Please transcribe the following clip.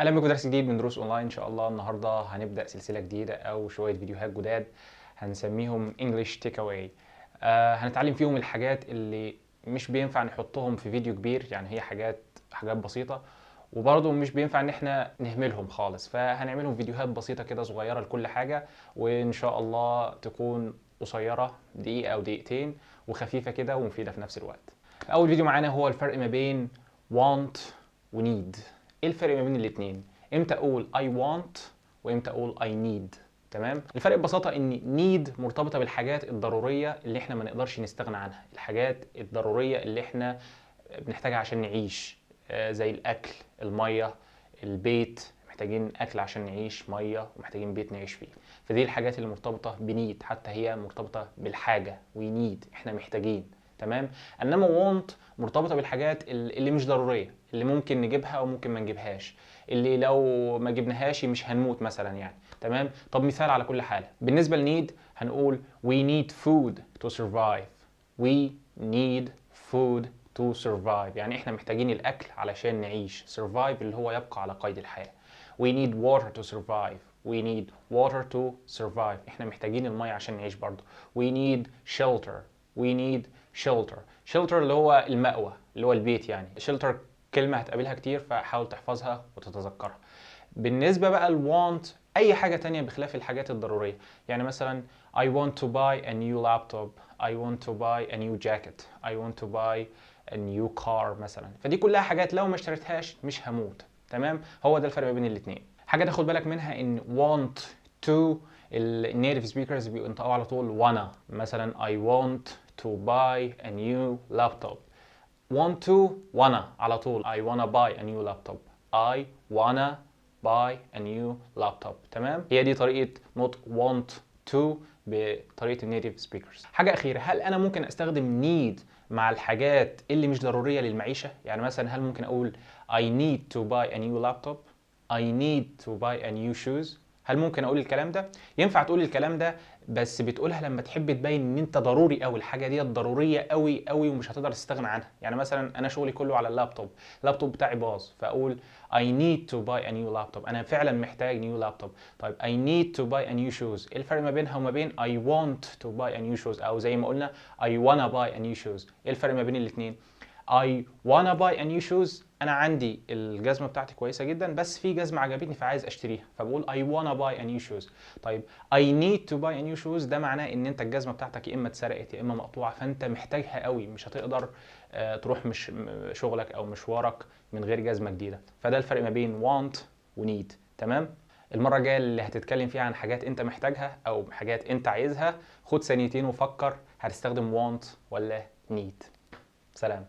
اهلا بكم في درس جديد من دروس اونلاين. ان شاء الله النهارده هنبدا سلسلة جديدة او شوية فيديوهات جداد هنسميهم English Take Away. هنتعلم فيهم الحاجات اللي مش بينفع نحطهم في فيديو كبير، يعني هي حاجات بسيطة وبرضه مش بينفع ان احنا نهملهم خالص، فهنعملهم فيديوهات بسيطة كده صغيرة لكل حاجة، وان شاء الله تكون قصيرة دقيقة او دقيقتين وخفيفة كده ومفيدة في نفس الوقت. اول فيديو معانا هو الفرق ما بين want و need. ايه الفرق ما بين الاتنين؟ امتى اقول I want وامتى اقول I need؟ تمام؟ الفرق ببساطة ان need مرتبطة بالحاجات الضرورية اللي احنا ما نقدرش نستغنى عنها، الحاجات الضرورية اللي احنا بنحتاجها عشان نعيش، زي الاكل، المية، البيت. محتاجين اكل عشان نعيش، مية، ومحتاجين بيت نعيش فيه. فدي الحاجات اللي مرتبطة ب need، حتى هي مرتبطة بالحاجة، we need، احنا محتاجين. تمام؟ انما want مرتبطة بالحاجات اللي مش ضرورية، اللي ممكن نجيبها وممكن ما نجيبهاش، اللي لو ما جبناهاش مش هنموت مثلا يعني. تمام؟ طب مثال على كل حاله. بالنسبة ل need هنقول we need food to survive. we need food to survive، يعني احنا محتاجين الاكل علشان نعيش. survive اللي هو يبقى على قيد الحياة. we need water to survive. we need water to survive، احنا محتاجين المية عشان نعيش برضه. we need shelter. we need shelter. shelter اللي هو المأوى، اللي هو البيت يعني. shelter كلمة هتقابلها كتير فحاول تحفظها وتتذكرها. بالنسبة بقى ل want، أي حاجة تانية بخلاف الحاجات الضرورية، يعني مثلا I want to buy a new laptop، I want to buy a new jacket، I want to buy a new car مثلا. فدي كلها حاجات لو ما اشتريتهاش مش هموت. تمام؟ هو ده الفرق ما بين الاتنين. حاجة تاخد بالك منها إن want to ال native speakers بينطقوا على طول wanna. مثلا I want to buy a new laptop، want to wanna على طول، I wanna buy a new laptop، I wanna buy a new laptop. تمام؟ هي دي طريقة نطق want to بطريقة ال native speakers. حاجة أخيرة، هل أنا ممكن أستخدم need مع الحاجات اللي مش ضرورية للمعيشة؟ يعني مثلا هل ممكن أقول I need to buy a new laptop، I need to buy a new shoes؟ هل ممكن اقول الكلام ده؟ ينفع تقول الكلام ده، بس بتقولها لما تحب تبين ان انت ضروري قوي، الحاجة دي ضرورية قوي قوي ومش هتقدر تستغنى عنها. يعني مثلا انا شغلي كله على اللابتوب، اللابتوب بتاعي باظ، فاقول I need to buy a new laptop، انا فعلا محتاج new laptop. طيب I need to buy a new shoes، ايه الفرق ما بينها وما بين I want to buy a new shoes، او زي ما قلنا I wanna buy a new shoes؟ ايه الفرق ما بين الاثنين؟ I wanna buy a new shoes، انا عندي الجزمة بتاعتي كويسة جدا بس في جزمه عجبتني فعايز اشتريها، فبقول I wanna buy a new shoes. طيب I need to buy a new shoes ده معناه ان انت الجزمة بتاعتك يا اما اتسرقت يا اما مقطوعة، فانت محتاجها قوي، مش هتقدر تروح مش شغلك او مشوارك من غير جزمه جديدة. فده الفرق ما بين want و need. تمام؟ المرة الجاية اللي هتتكلم فيها عن حاجات انت محتاجها او حاجات انت عايزها، خد ثانيتين وفكر هتستخدم want ولا need. سلام.